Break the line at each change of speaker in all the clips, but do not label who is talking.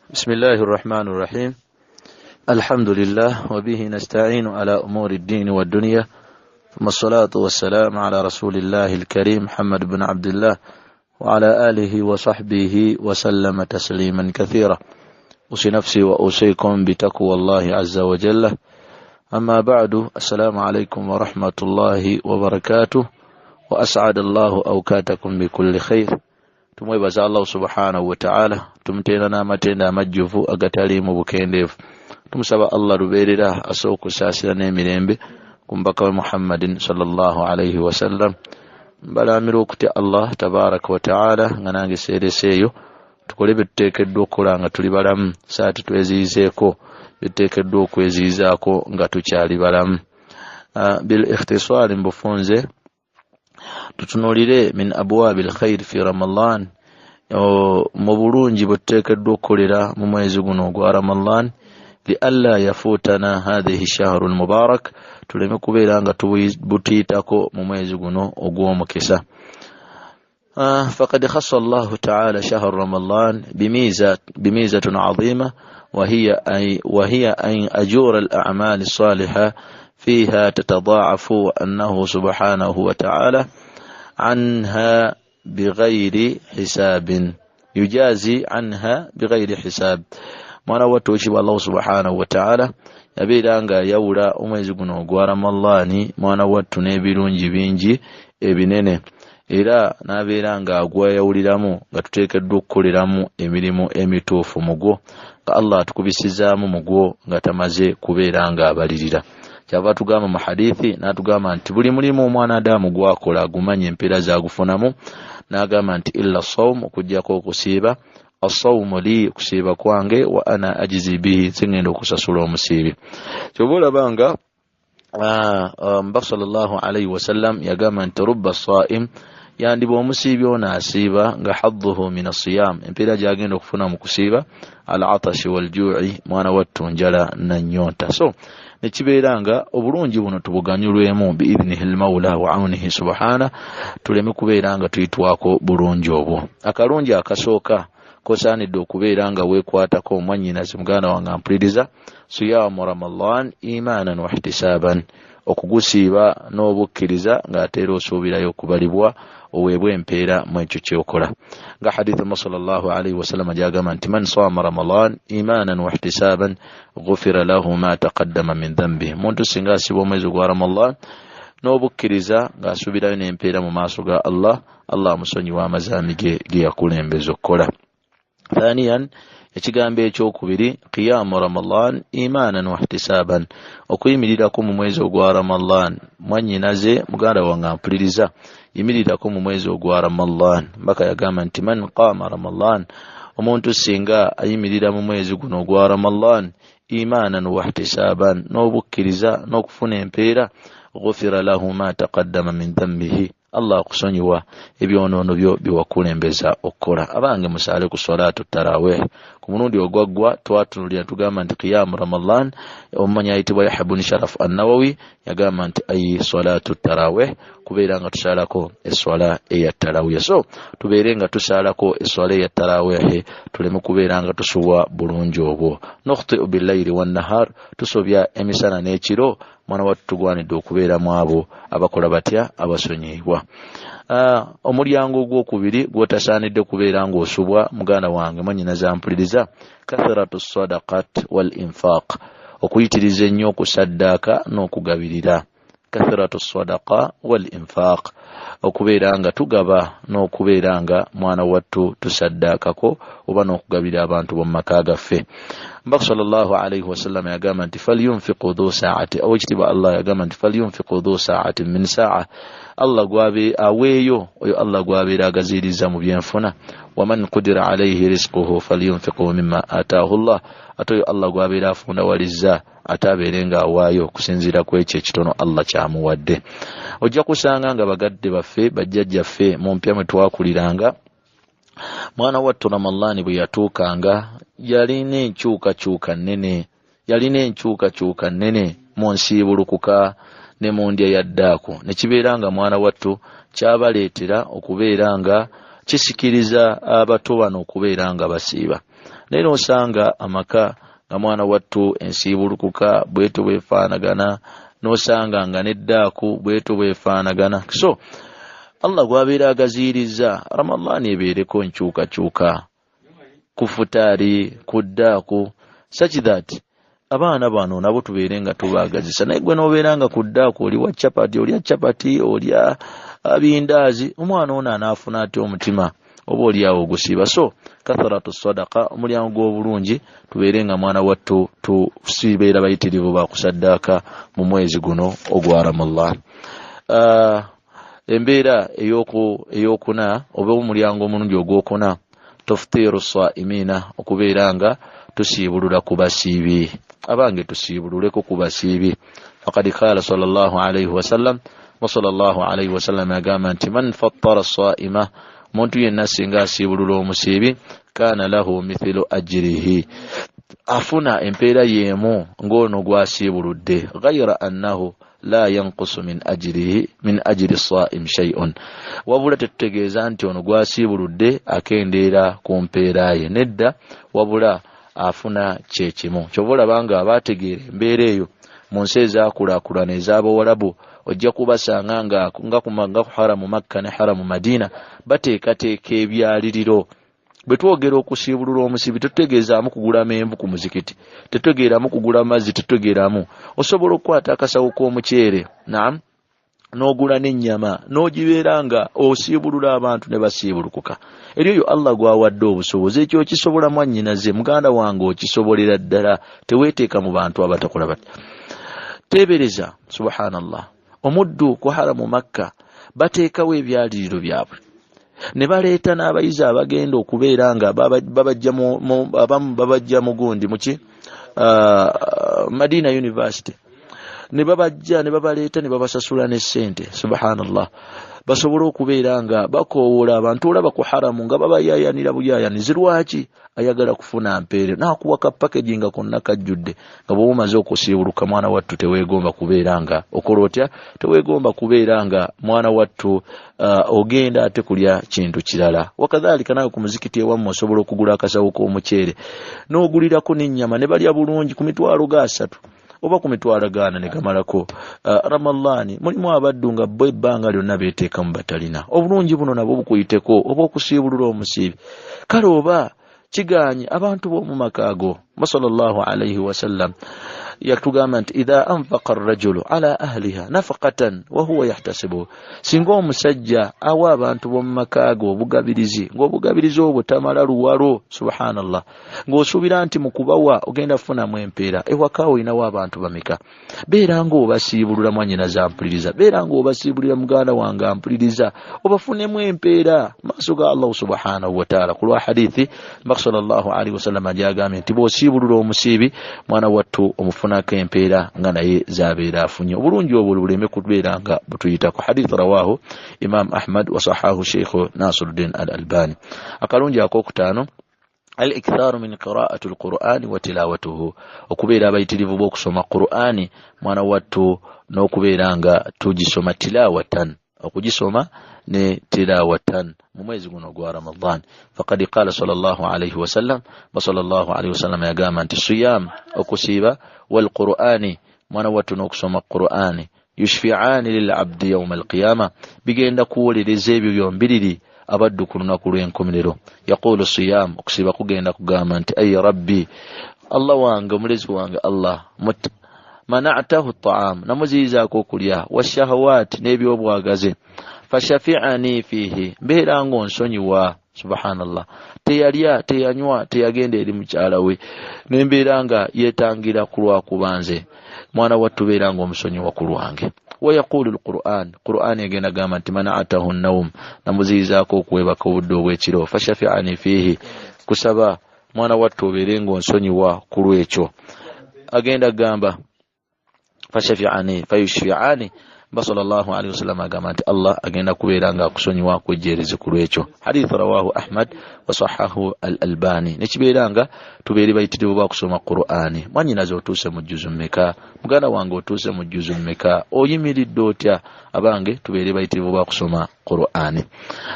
بسم الله الرحمن الرحيم الحمد لله وبه نستعين على أمور الدين والدنيا ثم الصلاة والسلام على رسول الله الكريم محمد بن عبد الله وعلى آله وصحبه وسلم تسليما كثيرا أوصي نفسي وأوصيكم بتقوى الله عز وجل أما بعد السلام عليكم ورحمة الله وبركاته وأسعد الله أوقاتكم بكل خير. Tumwebaza Allah subhanahu wa ta'ala, tumutenda n'amatenda amajjuvu agataliimu bukendeevu. Tumusaba Allah lubeerera asobola okusaasira n'emirembe ku mubaka we Muhammadin sallallahu alayhi wa sallam. Mbalaamira okutya Allah tabaraka wa ta'ala nga nange seereseeyo, tukole bye tuteekeddwa okukola nga tuli balamu, saati tweziyizeeko bye tuteekeddwa okweziyizaako nga tukyali balamu. Bil ikhtisari mbufunze tutunuulire min abwabi alkhair fi Ramadan, mu bulungi bwe tuteekeddwa okukolera mu mwezi guno ogwa Ramadan, li alla yafuutana hadhihi shahru almubarak, tuleme kubeera nga tubutiyitako mu mwezi guno ogw'omukisa. Faqad khassa Allahu ta'ala shahr Ramadan bimizatun azima wa hiya an ajura al-a'mal as-salihah fiha tatadaafu wa annahu subhanahu wa ta'ala anha bighairi hisabin yujazi anha bighairi hisab. Mwana wattu wekitiibwa Allah subhanahu wa ta'ala yabeera nga yawula omwezi guno ogwa Ramadhaani mwana wattu n'ebirungi bingi ebinene, era n'abeera nga agwayawuliramu nga tuteekeddwa okukoleramu emirimu emituufu mugwo, nga Allah atukubisizaamu mugwo nga tamaze kubeera nga abalirira. Kyava tugamba mu hadithi n'atugamba nti buli mulimu omwana Adamu gwakola agumanye empeera z'agufunamu, n'agamba nti illa sawm, okuggyako okusiiba, assawmu li, okusiiba kwange, wa ana ajizi bihi, singenda okusasula omusiibi. Kyova olaba nga Mubaka sallallahu alayhi wasallam yagamba nti rubba saim, yandiba omusiibi ono asiiba nga hadduhu min assiyam, empeera gy'agenda okufuna mu kusiiba, al atashi waljui, mwana wattu njala na nnyonta. So nekibeera nga obulungi buno tubuganyulwemu biidhnihi lmaula wa aunihi subhana, tuleme kubeera nga tuyitwako bulungi obwo. Akalungi akasooka kosaanidde okubeera nga weekwatako, mwannyinaze muganda wange ampuliriza, siyamu Ramadan imanan wa ihtisaban, okugusiiba n'obukkiriza ng'ate era osuubirayo okubalibwa oweebwa empeera mu ekyo kyokola. Nga hadithu mu sallallahu alayhi wasallam gyagamba nti man saama Ramadan imanan wa ihtisaban ghufira lahu ma taqaddama min dhanbihi, muntu singa asiiba omwezi gwa Ramadan n'obukkiriza ng'asuubirayo n'empeera mu maaso ga Allah, Allah amusonyiwa amazaami ge ge yakulembeza okukola. Thaniyan, ekigambo ekyokubiri, qiyamu Ramadan imanan wa ihtisaban, okuyimirirako mu mwezi ogwa Ramadan. Mwannyinaze muganda wange ampuliriza, yimirirako mu mwezi ogwa Ramadan. Mbaka yagamba nti man qama Ramadan, omuntu singa ayimirira mu mwezi guno ogwa Ramadan imanan wa ihtisaban, n'obukkiriza n'okufuna empeera, ghufira lahu ma taqaddama min dhanbihi, Allah akusonyiwa ebyonoono byo byewakulembeza okukola. Abange musaale ku salatu tarawih. Ku mulundi ogwaggwa twatunulira tugamba nti qiyamu Ramadan, omumanyi ayitibwa Yahya bun Sharaf An-Nawawi yagamba nti ayi salatu tarawih, kubeera nga tusaalako esswala eya tarawih. So tubeere nga tusaalako esswala eya tarawih, tuleme kubeera nga tusubwa bulungi obwo. Nukhtiu billayli wannahar, tusobya emisana n'ekiro, mwana wattu tugwanidde okubeeramu abo abakola batya, abasonyiyibwa. Omulyango ogwokubiri gwotasaanidde kubeera ng'osubwa muganda wange mwannyinaze ampuliriza, kathratu sadaqat wal infaq, okuyitiriza ennyo okusaddaaka n'okugabirira. Kathratu sadaqa wal infaq, okubeera nga tugaba n'okubeera nga mwana wattu tusaddaakako oba n'okugabira abantu b'omu maka gaffe. Mbaka sallallahu alayhi wasallam yagamba nti falyunfiqu dhu saati, owekitiibwa Allah yagamba nti falyunfiqu dhu saati min saa, Allah gwabe aweeyo oyo Allah gwabeera agaziiriza mu byenfuna, waman qudira alayhi rizquhu falyunfiqu mimma ataahu Allah, ate oyo Allah gwabeera afundawalizza ate abeere ng'awaayo okusinziira ku ekyo ekitono Allah kyamuwadde. Ojja kusanga nga bagadde baffe bajjajjaffe mu mpya mwe twakuliranga, mwana wattu Ramadhaani bwe yatuukanga yalina enkyukakyuka nnene, yalina enkyukakyuka nnene mu nsiibulukuka ne mu ndya ya ddaako, ne kibeera nga mwana wattu kyabaleetera okubeera nga kisikiriza abato bano okubeera nga basiiba. Naye n'osanga amaka nga mwana wattu ensiibulukuka bwetyo bwefaanagana, n'osanga nga neddaaku bwetyo bwefaanagana. So Allah gwabeera agaziyirizza Ramadhaani ebeereko nkyukakyuka ku futaari, ku ddaaku, such that abaana bano nabo tubeere nga tubaagazisa. Naye gwe n'obeera nga ku ddaaku oliwa chapati, olya chapati, olya bindaazi, omwana ono anaafuna atya omutima oba oliawo ogusiiba? So katharatu sadaqa, omulyango gw'obulungi, tubeere nga mwana wattu tusibeera bayitirivu bakusaddaaka mu mwezi guno ogwa Ramadhan. Embeera eyokuna oba omulyango omulungi ogwokuna, tuftiru saimina, okubeera nga tusiibulula ku basiibi. Abange tusiibululeko ku basiibi. Faqad qala sallallahu alayhi wasallam, wa sallallahu alayhi wasallam agamba nti man fattara saima, omuntu yenna singa asiibulula omusiibi, kana lahu mithilu ajrihi, afuna empeera y'emu ng'ono gw'asiibuludde, ghayra annahu la yanqusu min ajrihi min ajri saim shay'un, wabula tetutegeeza nti ono gw'asiibuludde akendeera ku mpeera ye, nedda, wabula afuna kyekimu. Kyova olaba nga abaategeera embeera eyo mu nsi ezaakulaakulana ez'Abawalabu, ojja kubasanga nga ku haramu Makka ne haramu Madina bateekateeka ebyaliriro. Bwe twogera okusiibulula omusiibi tetutegeezaamu kugula menvu ku muzikiti, tetutegeeramu kugula mazzi, tetutegeeramu. Osobola okukwata akasawo k'omuceere, naam, n'ogula n'ennyama n'ogibeera nga osiibulula abantu ne basiibulukuka. Eri oyo Allah gw'awadde obusobozi, ekyo okisobola mwannyinaze, muganda wange, okisobolera ddala, teweeteeka mu bantu abatakola bati. Teebereza, subhanallah, omuddu ku haramu Makka bateekawo ebyaliriro byabwe ne baleeta n'abayizi abagenda okubeera nga abamu babajja mu gundi muki Madina University, ne babajja ne babaleeta ne babasasula ne ssente, subhanallah, basobole okubeera nga bakoowoola abantu. Olaba ku haramu nga babayaayanira buyaayanizi. Lwaki? Ayagala kufuna mpeere, n'akuwa ka package nga konna kajjudde. Nga bw'oba omaze okusiibuluka mwana wattu teweegomba kubeera nga okola otya, teweegomba kubeera nga mwana wattu ogenda ate kulya kintu kirala. Wakadhalika nawe ku muzikiti ewammwe osobola okugula akasawo k'omuceere n'ogulirako n'ennyama ne balya bulungi ku mitwalo ga 3 oba ku mitwalo 4 ne gamalako. Ramadhaani mulimu abaddu nga bo ebbanga lyonna beeteekamu batalina. Obulungi buno nabwo bukuyiteko oba okusiibulula omusiibi. Kale oba kiganye abantu b'omu maka ago, sallallahu alayhi wasallam yatugamba nti idha anfaqa arrajulu ala ahliha nafaqatan wa huwa yahtasibu, singa omusajja awa abantu b'omu maka ge obugabirizi, ng'obugabirizi obwo tamala luwalo, subhanallah, ng'osuubira nti mu kubawa ogenda kufunamu empeera, ewaka olinawo abantu bameka? Beera ng'obasiibulula mwannyinaze ampuliriza, beera ng'obasiibulira muganda wange ampuliriza, obafunemu empeera maaso ga Allahu subhanahu wa ta'ala. Ku lwa hadithi Mbaka sallallahu alaihi wasallam gyagambye nti bw'osiibulula omusiibi mwana wattu omufunako empeera nga naye z'abeera afunye. Obulungi obwo buleme kubeera nga butuyitako. Hadithi rawahu Imam Ahmad wa sahahu Sheikh Nasiruddin al-Albani. Akalungi akokutaano, al-iktharu min qira'ati al-Qur'ani wa tilawatuhu, okubeera abayitirivu b'okusoma Qur'ani mwana wattu n'okubeera nga tugisoma tilawatan, okugisoma ne tilawatan mu mwezi guno gwa Ramadhan. Faqad qala sallallahu alayhi wasallam, wa sallallahu alayhi wasallam yagamba nti siyam, okusiiba, wal Qur'ani, mwana wattu n'okusoma Qur'ani, yushfi'ani lil abdi yawm al-qiyama, bigenda kuwolereza ebyo byombiriri abaddu ku lunaku lw'enkomerero. Yaqulu siyam, okusiiba kugenda kugamba nti ayi rabbi, Allah wange, omulezi wange Allah, mana'tahu ta'am, namuziyizaako okulya, washahawat, n'ebyobwagazi, fashafi'ani fihi, mbeera ng'onsonyiwa. Subhanallah, teyalya, teyanywa, teyagenda eri mukyala we, nembeera nga yeetangira ku lwakuba nze mwana wattu, beera ng'omusonyiwa ku lwange. Wayaqulu al-Qur'an, Qur'an egenda gamba nti mana'atahu an-nawm, namuziyizaako okwebaka obudde obw'ekiro, fashafi'ani fihi, kusaba mwana wattu obeere ng'onsonyiwa ku lwekyo. Agenda gamba fashafi'ani fayushfi'ani, Ba sallallahu alaihi wasallam agamba nti Allah agenda kubeera nga akusonyiwa akwejjeereze ku lwekyo. Hadith rawahu Ahmad wa sahahu al-Albani. Nekibeera nga tubeere bayitirivu bakusoma Qur'ani. Mwannyinaze otuuse mu jjuzu mmeka? Muganda wange otuuse mu jjuzu mmeka? Oyimiridde otya? Abange tubeere bayitirivu bakusoma Qur'ani.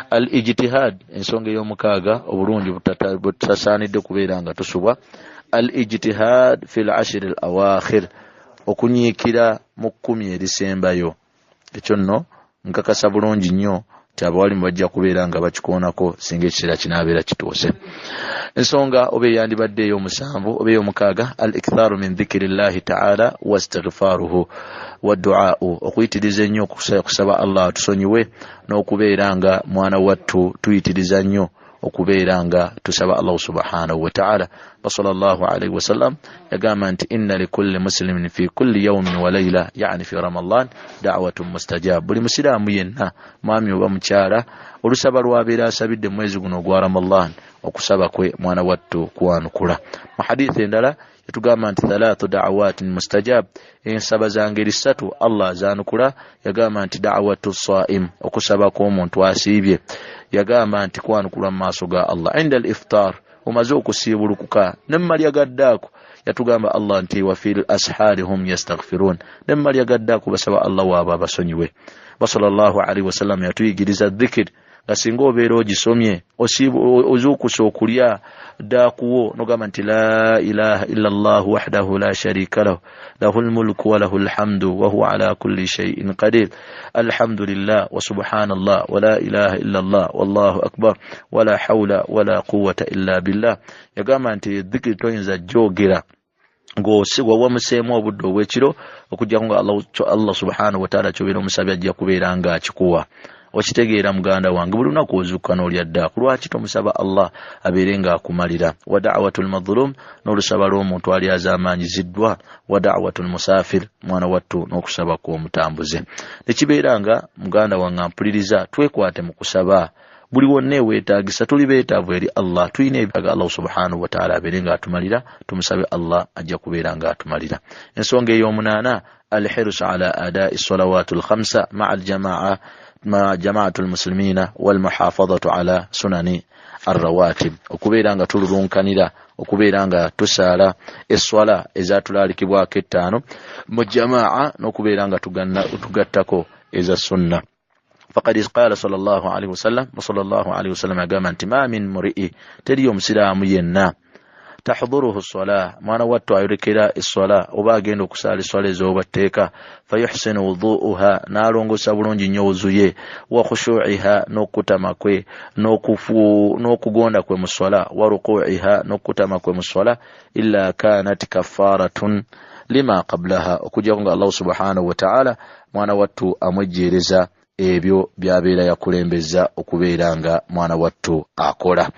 Al-ijtihad, ensonga ey'omukaaga, obulungi butasaanidde kubeera nga tusubwa. Al-ijtihad fil ashri al-awakhir, okunyiikira mu 10 erisembayo. Ekyo nno nkakasa bulungi nnyo nti abawalimu bajja kubeera nga bakikoonako singa ekiseera kinaabeera kituuse. Ensonga oba eyandibadde ey'omusanvu oba ey'omukaaga, al-ikthaaru min dhikrillahi ta'ala wa istighfaaruhu wa du'aa'u, okuyitiriza ennyo okusaba Allah atusonyiwe n'okubeera nga mwana wattu tuyitiriza nnyo okubeera nga tusaba Allah subhanahu wa ta'ala. Ba sallallahu alayhi wasallam yagamba nti inna likulli muslimin fi kulli yawmin wa layla, yani fi Ramadan, da'watun mustajab. Buli musiraamu yenna, mwami oba mukyala, olusaba lwabeera asabidde mu mwezi guno ogwa Ramadan, okusaba kwe mwana wattu kwanukula. Mu hadithi endala yatugamba nti thalathu da'awatin mustajab, ensaba za ngeri ssatu Allah azanukula. Yagamba nti da'watu saim, okusaba kw'omuntu asiibye, yagamba nti kwanukulwa mu maaso ga Allah. Inda al-iftar, omaze okusiibulukuka ne mumalya gaddaako, yatugamba Allah nti wa fil ashari hum yastaghfirun, ne mumalya gaddaako basaba Allah waaba abasonyiwe. Ba sallallahu alaihi wasallam yatuyigiriza dhikr, nga singa obeera ogisomye ozuukusa okulya daakuwo nogamba nti la ilaha illa Allah wahdahu la sharika lahu lahul mulku wa lahul hamdu wa huwa ala kulli shay'in qadir alhamdulillah wa subhanallah wa la ilaha illa Allah wallahu akbar wa la hawla wa la quwwata illa billah. Yagamba nti dhikri toyinza jogera ng'osigwa wamuseemu obudde obw'ekiro okujjako nga Allah subhanahu wa ta'ala ky'obeera omusabye ajja kubeera nga akikuwa. Okitegeera muganda wange, buli lunaku ozuukuka n'olya ddaku, lwaki tomusaba Allah abeere ng'akumalira? Wa da'watul madhlum, n'olusaba lw'omuntu ali azaamaanyiziddwa. Wa da'watul musafir, mwana wattu n'okusaba kw'omutambuze. Nekibeera nga muganda wange ampuliriza, twekwate mu kusaba buli wonna eweetaagisa, tuli beetaavu eri Allah, tulina ebyaga Allah subhanahu wa ta'ala abeere ng'atumalira, tumusabe Allah ajja kubeera ng'atumalira. Ensonga ey'omunaana, alhirsu ala adaa'i salawatul khamsa ma'a aljamaa ma jama'atul muslimina wal muhafadhatu ala sunani arrawatib, okubeera nga tululunkanira okubeera nga tusaala esswala ezatulaalikibwako ettaano mu jamaa n'okubeera nga tugattako eza sunna. Faqad qala sallallahu alayhi wasallam, sallallahu alayhi wasallam agamba nti ma min muri'i, teriyo omusiraamu yenna tahduruhu salah, mwana wattu ayolekera esswala oba agenda okusaala esswala ez'obwatteeka, fayuhsinu wuduuha, n'alongoosa bulungi nnyo wuzu ye, wa khushuiha, n'okukutama kwe n'okugonda kwe mu swala, wa rukuiha, n'okukutama kwe mu swala, illa kanat kafaratun lima qablaha, okujjako nga Allah subhanahu wa ta'ala mwana wattu amwejjeereza ebyo by'abeera yakulembeza okubeera nga mwana wattu akola.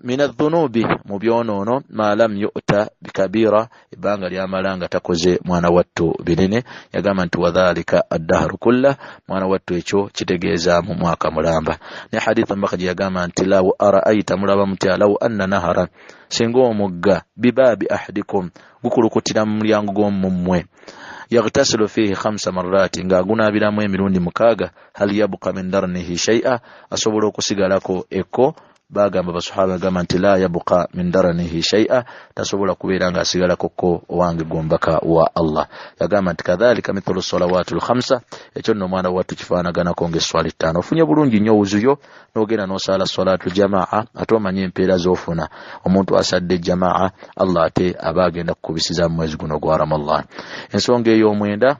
Min adh-dhunubi, mu byonoono, ma lam yu'ta bikabira, ebbanga lyamala nga takoze mwana wattu binene. Yagamba nti wadhalika ad-dahru kulla, mwana wattu ekyo kitegeeza mu mwaka mulamba. Ne haditha mbaka gye yagamba nti law ara'ayta, mulaba mutya, law anna naharan, singa omugga bibaabi ahadikum, gukulukutira mu mulyango gw'omummwe, yaghtasilu fihi 5 marrati, nga agunaabiramu emirundi 6, hal yabqa min darnihi shay'a, asobola okusigalako ekko? Bagamba basahaba bagamba nti la yabqa min daranihi shay'a, tasobola kubeera nga asigalako ko owange gombaka wa Allah. Yagamba nti kadhalika mithlu salawatul khamsa, ekyo nno omwana wattu kifaanaganako ng'esswala ttaano. Ofunye bulungi nnyo wuzuyo n'ogenda n'osaala salatu jamaa, ate omanye empeera z'ofuna. Omuntu asadde jamaa, Allah ate aba agenda kukubisiza mu mwezi guno gwa Ramadan. Ensonga ey'omwenda,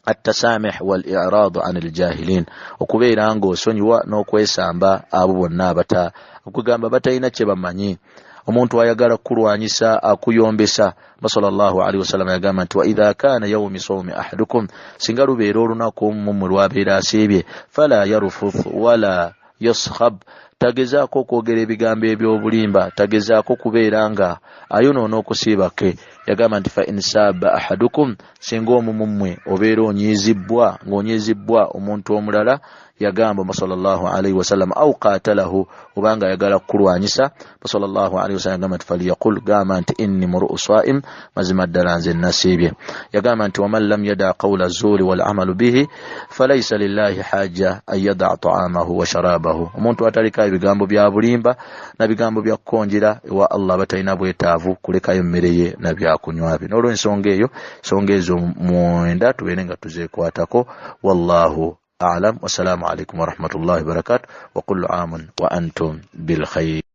at-tasamih wal i'rad an al-jahilin, okubeera ng'osonyiwa n'okwesamba abo bonna abata okugamba batalina kye bamanyi. Omuntu ayagala kulwanyisa akuyombesa, sallallahu alaihi wasallam yagamba nti wa idha kana yawmi sawmi ahadukum, singa lubeera olunaku omummwe lwabeera asiibye, fala yarfuth wala yaskhab, Tagezaako okwogera ebigambo eby'obulimba, tagezaako kubeera nga ayonoona okusiiba ke. Yagamba nti fa in saaba ahadukum, singa omu mummwe obeera onyiizibbwa, ng'onyiizibbwa omuntu omulala, yagamba sallallahu alaihi wasallam, au qatalahu, obanga ayagala kukulwanyisa, sallallahu alaihi wasallam yagamba nti faliyaqul, gamba nti inni mur'u sa'im, mazima ddala nze nasiibye. Yagamba nti waman lam yada qawla zuuri wal amalu bihi falaysa lillahi haja an yada ta'amahu wa sharabahu. Omuntu ataleka ebigambo bya bulimba na bigambo bya kukonjera ewa Allah batalina bwetaavu kulekayo mmere ye na byakunywa bye. N'olwensonga eyo, ensonga ezo 9 tubeere nga tuzeekwatako. Wallahu أعلم. والسلام عليكم ورحمة الله وبركاته، وكل عام وأنتم بالخير.